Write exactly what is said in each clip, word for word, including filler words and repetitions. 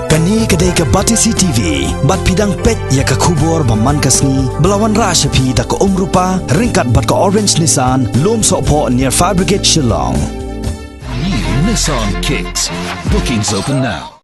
Kane ka dei ka Batesi T V, bad phi dang peit ïa ka khubor ba man ka sngi, ba la wanrah sha phi da ka Umrupa, ryngkat bad ka Orange Nissan, Lumsohphoh near Fire Brigade Shillong. New Nissan Kicks. Bookings open now.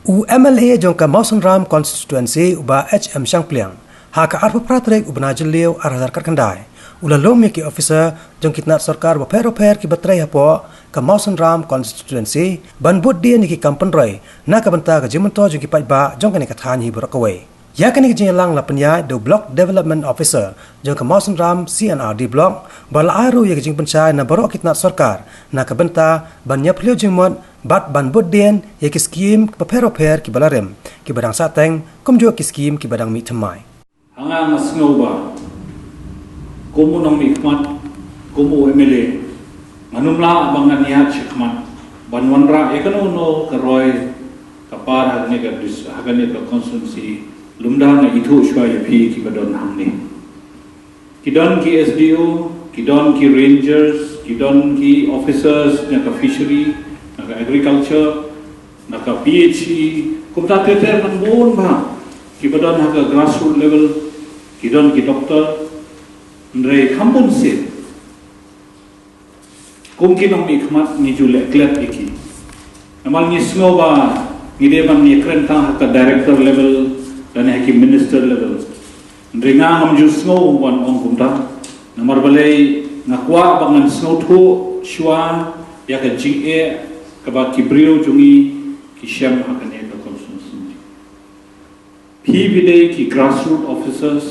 U M L A jong ka Mawsynram constituency u Bah H M Shangpliang, ha ka arphew phra tarik u bnai Jylliew ar hajar khatkhyndai, u la lum ïa ki officer jong ki tnat sorkar bapher bapher kiba trei hapoh ka Mawsynram constituency ban bud dien ïa ki kam pynroi na ka bynta ka jingmyntoi jong ki paidbah jong kane ka thaiñ hi baroh kawei. Ïa kane ka jingïalang la pynïaid da u Block Development Officer jong ka Mawsynram C and R D Block, ba la ai ruh ïa ka jingpynshai na baroh ki tnat sorkar na ka bynta ban ïaphylliew jingmut bad ban bud dien ïa ki skim bapher bapher kiba la rim, kiba dang sahteng, kumjuh ki skim kiba dang mih thymmai. Ha nga, nga sngew ba kum u nongmihkhmat, kum u M L A, ngan ym lah ba ngan ïaid shakhmat ban wanrah ïa kano kano ka roi ka par ha kane ka dis-, ha kane ka constituency, lymda nga ithuh shuwa ïa phi kiba don hangne. Ki don ki S D O, ki don ki rangers, ki don ki officers na ka fishery, na ka agriculture, na ka P H E, kumta ter ter, ngan bun bha kiba don ha ka grassroots level, ki don ki doctor, hynrei kham bun sien. Kum ki nongmihkhmat ngi ju leh klet ïa ki. Namar ngi sngew ba ngi dei ban ïakren tang ha ka director level lane ha ki minister level. Hynrei nga ngam ju sngew ban ong kumta. Namar balei, nga kwah ba ngan sngewthuh shuwa ïa ka jingeh kaba ki briew jong ngi ki shem ha kane ka constituency. Phi phi dei ki grassroots officers,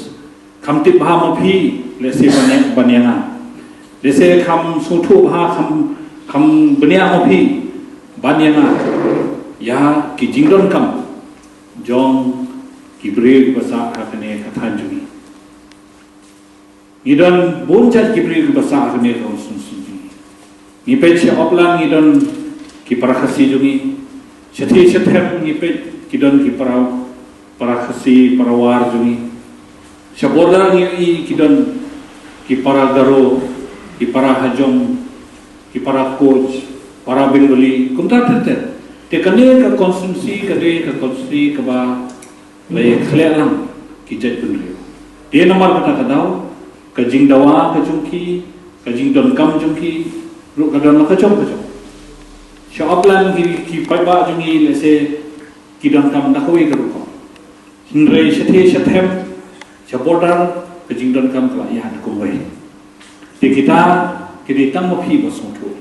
kham tip bha ma phi lehse ban ïa, ban ïa nga. Lehse kham sngewthuh bha, kham, kham bniah ma phi ban ïa nga ïa ki jingdonkam jong ki briew kiba sah ha kane ka thaiñ jong ngi. Ngi don bun jait ki briew kiba sah ha kane ka constituency. Ngi peit sha Opland ngi don ki para Khasi jong ngi. Shatei shathem ngi peit ki don ki para, para Khasi, para War jong ngi. Sha border ngi ïohi ki don ki para Garo, ki para Hajong, ki para Koch, para Bengali, kumta ter ter. Te kane ka constituency, kane ka constituency kaba la ïakhleh lang ki jaitbynriew. Te namar kata ka daw, ka jingdawa ka jong ki, ka jingdonkam jong ki ruh ka don la ka jong ka jong. Sha Opland ki, ki paidbah jong ngi lehse ki donkam da kawei ka rukom. Hynrei shatei shathem, sha border, ka jingdonkam ka la ïaid kumwei. Te kita ki dei tang ma phi ban sngewthuh.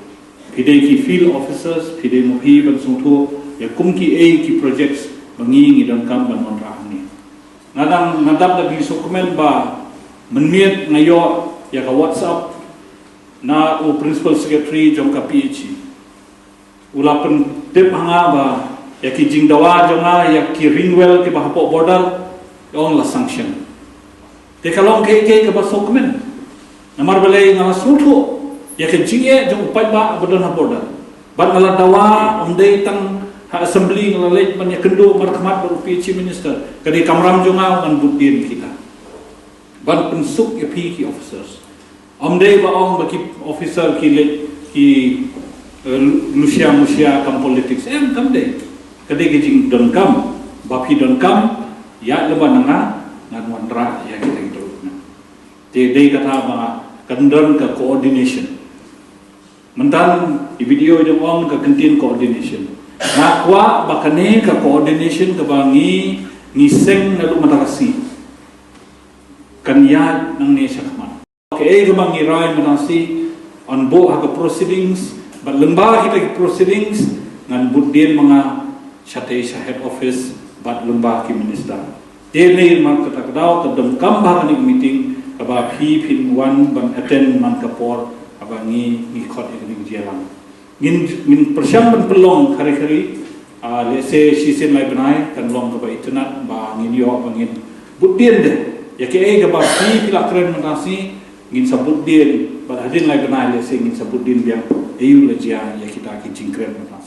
Phi dei ki field officers, phi dei ma phi ban sngewthuh ïa kum kiei ki projects ba ngi ngi donkam ban wanrah hangne. Nga dang, nga dap da ka jingsngewkmen ba mynmiet nga ïoh ïa ka WhatsApp na u Principal Secretary jong ka P H E. U la pyntip ha nga ba ïa ki jingdawa jong nga ïa ki ring well kiba hapoh border, ong la sanction. Te ka long kaei kaei kaba sngewkmen. Namar balei, nga la sngewthuh ïa ka jingeh jong u paidbah ba don ha border. Bad nga la dawa, ym dei tang ha assembly, nga la leit ban ïakynduh markhmat bad u P H E minister. Ka dei kamram jong nga ngan bud dien kita ban pynsuk ïa phi ki officers. Ym dei ba ong ba ki officer ki leit ki, eh, lushia mushia kam politics. Em, kam dei. Ka dei ka jingdonkam, ba phi donkam, ïa lem bad nga, ngan wanrah ïa kita ki development. Te dei kata ba kan don ka coordination. Mynta i video i dang ong ka kyntien coordination. Nga kwah ba kane ka coordination kaba ngi, ngi seng naduh mynta ka sngi kan ïaid nangne shakhmat. Kaei kaba ngi rai mynta shi, yn buh ha ka proceedings, bad lyngba kita ki proceedings, ngan bud dien ma nga shatei sha head office bad lyngba ki minister. Te namar kata ka daw ka donkam ba kane ka meeting, kaba phi phin wan ban attend man ka por, kaba ngi, ngi khot ïa kane ka jingïalang. Ngin, ngin pyrshang ban pynlong khari khari, ah, lehse shisien lai bnai, kan long kaba itynnad, ba ngin ïoh, ba ngin bud dien de. Ïa kaei kaba phi phi la kren mynta shi, ngin sa bud dien, bad hadien lai bnai lehse ngin sa bud dien biang, aïu la jia ïa kita ki jingkren mynta.